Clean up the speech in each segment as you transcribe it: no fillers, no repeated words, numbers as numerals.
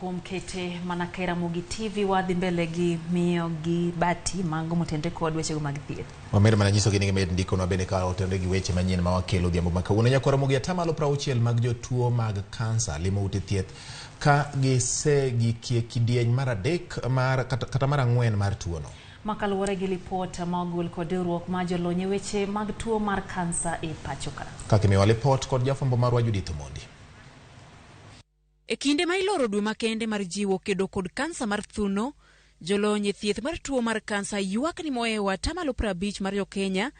kuom kete mana ka e Ramogi TV wadhi mbele gi miyo gi bati mago motenre kod wechego mag thieth. Wamedo mana nyisogi ni gimed ndikonwa bende ka otenore gi weche manyien ma wakelo odhiambo ma kawuono. Nyakwar Ramogi atamalo 60 mag jotuo mag kansa limo ute thieth ka gisegikie kidieny mar adek mar kata, kata mar ang'wen mar tuono. Ma kaluwore gi lipot ma ogol kod riwruok mar jolony e weche mag tuo mar kansa e pacho ka. Kaka imiyowa lipot kod jafwambo marwa Judith Omondi. E kinde ma iloro dwe makende mar jiwo kedo kod kansa mar thuno, jolony e thieth mar tuo mar kansa ywak ni mohewo atamalo 50 mar jo-Kenya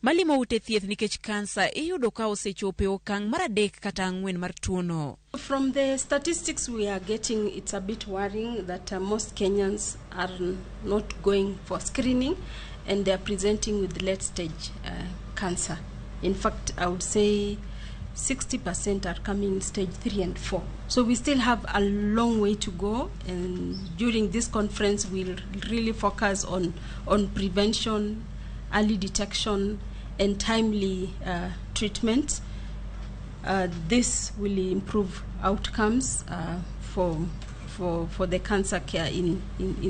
malimo ute thieth nikech kansa iyudo ka osechopo e okang' mar adek kata ang'wen mar tuono. From the statistics we are getting, it's a bit worrying that most Kenyans are not going for screening and they are presenting with late stage cancer. In fact, I would say 60% are coming in stage 3 and 4. So we still have a long way to go, and during this conference we'll really focus on prevention, early detection, and timely treatment. This will improve outcomes for the cancer care in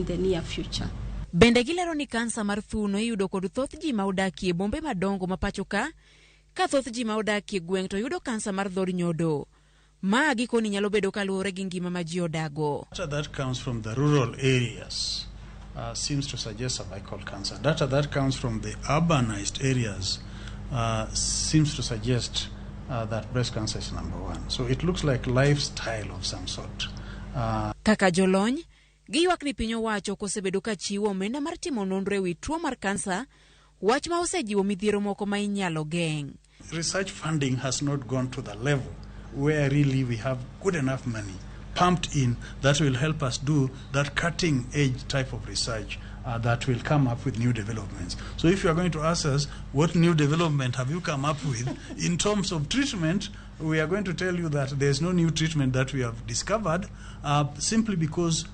the near future. Bende gilero ni kansa mar thuno iyudo kod thoth ji ma odakie bombe madongo ma pacho ka, ka thoth ji ma odakie gweng' to yudo kansa mar dhod nyodo. Ma gikoni nyalo bedo kaluwore gi ngima ma ji odago. Data that comes from the rural areas seems to suggest cervical cancer. Data that comes from the urbanized areas seems to suggest that breast cancer is number one. So it looks like lifestyle of some sort. Kaka jolony, giywak ni piny owacho ok osebedo ka chiwo omenda mar timo nonro e wi tuo mar kansa, wach ma osejiwo midhiero moko ma inyalo geng'. Research funding has not gone to the level where really we have good enough money pumped in that will help us do that cutting edge type of research that will come up with new developments. So if you are going to ask us what new development have you come up with in terms of treatment, we are going to tell you that there's no new treatment that we have discovered simply because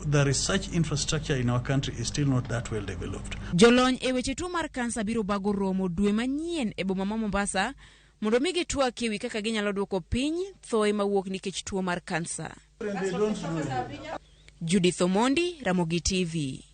the research infrastructure in our country is still not that well developed. Jolony e weche tuo mar kansa biro bago romo dwe manyien e boma ma Mombasa mondo mi gitwak ewi kaka ginyalo duoko piny thoe mawuok nikech tuo mar kansa. Judith Omondi, Ramogi TV.